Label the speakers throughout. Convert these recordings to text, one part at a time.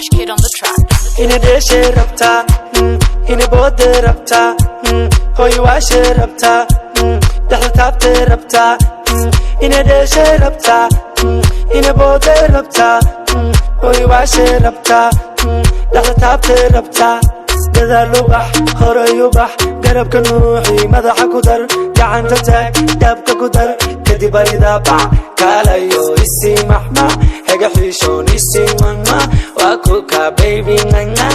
Speaker 1: Smash Kid on the track.
Speaker 2: Ina dheeshay rabtaa, ina booday rabtaa, hooy waashay rabtaa, dhexda taabtay rabtaa. Ina dheeshay rabtaa, ina booday rabtaa, hooy waashay rabtaa, dhexda taabtay rabtaa. Gadaal u bax, horay u bax, garabka nuuxi, madaxa ku dar, gacanta taag, dhaabka ku dar, kadib aridaa bac. Kaalayo isii maxma, hega xiishoon isii mama, waa kuka baby nanga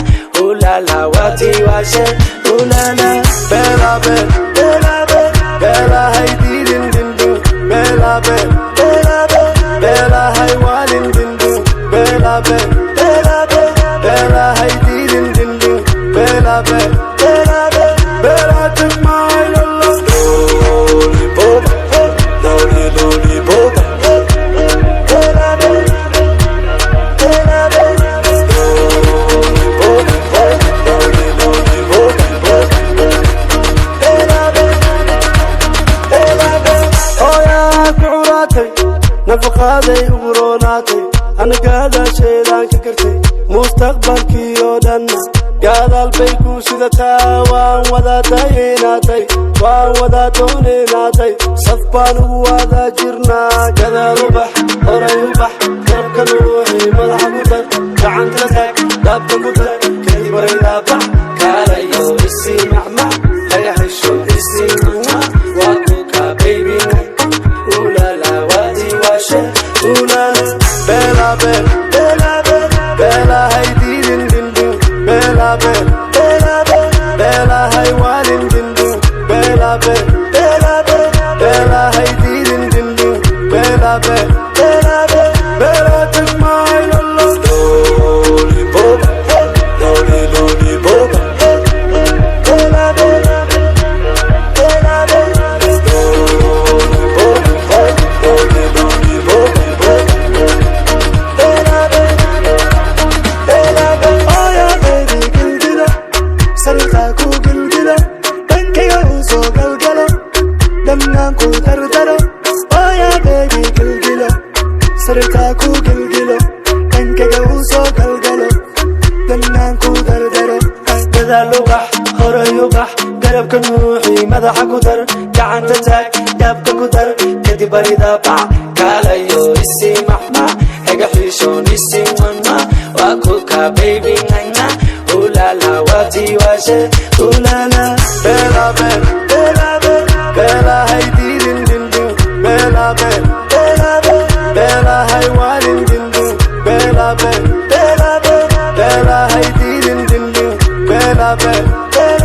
Speaker 2: ulala waati waashe ulala.
Speaker 3: Bela bel,
Speaker 2: Bela bel,
Speaker 3: bela hay diidin dindin, bela bel,
Speaker 2: bela bel,
Speaker 3: bela hay waalin dindin, bela bel,
Speaker 2: bela bel,
Speaker 3: bela hay diidin dindin, bela bel,
Speaker 2: bela bel.
Speaker 3: Bela take my lolo.
Speaker 2: Lollipop, lolly lollipop, bela bel, bela bel, lollipop, lolly lollipop, bela bel, bela bel.
Speaker 3: Hooyaa ku curaatay, nafaqaaday ugu roonaatay, anagaadaasheedaan ka kartay, mustaqbalkii oo dhanna gaadaal bay ku sidataa. Waan wada daynaatay, waan wada doonaynatay, saf baan ugu wada jirnaa. Gadaal u bax, horay u bax, garabka nuuxi, madaxa ku dar, gacanta taag, dhaabka ku dar, kadib waraydaa bax.
Speaker 2: Kaalayo isii macmac, haga xishood isii mama, waa kuka baby ulala waati waashe
Speaker 3: ulala bela bel,
Speaker 2: bela bel,
Speaker 3: bela hay diidin dindin, bela bel,
Speaker 2: bela bel,
Speaker 3: bela hay waalin dindin, bela bel,
Speaker 2: bela bel,
Speaker 3: bela hay diidin dindin, bela bel,
Speaker 2: bela bel.
Speaker 3: Bela take my lolo.
Speaker 2: Lollipop, lolly lollipop, bela bel, bela bel, lollipop, lolly lollipop, bela bel, bela bel.
Speaker 3: Oh yeah, baby, gilgila, sariirtaa ku gilgila, dhankayga uu soo galgalo, dhammaan ku dardaro. Oh yeah, baby, gilgila, sariirtaa ku gilgilo, dhankayga uu soo galgalo, dhammaan ku dardaro.
Speaker 2: Gadaal u bax, horay u bax, garabka nuuxi, madaxa ku dar, gacanta taag, dhaabka ku dar, kadib aridaa bac. Kaalayo isii maxma, hega xishoon isii mama, waa kuka baby nanga ulala waati waashe ulala.
Speaker 3: Bela bel,
Speaker 2: Bela bel,
Speaker 3: bela hay diidin dindin, bela bel,
Speaker 2: bela bel,
Speaker 3: bela hay waalin dindin, bela bel,
Speaker 2: bela bel,
Speaker 3: bela hay diidin dindin, bela bel,
Speaker 2: bela.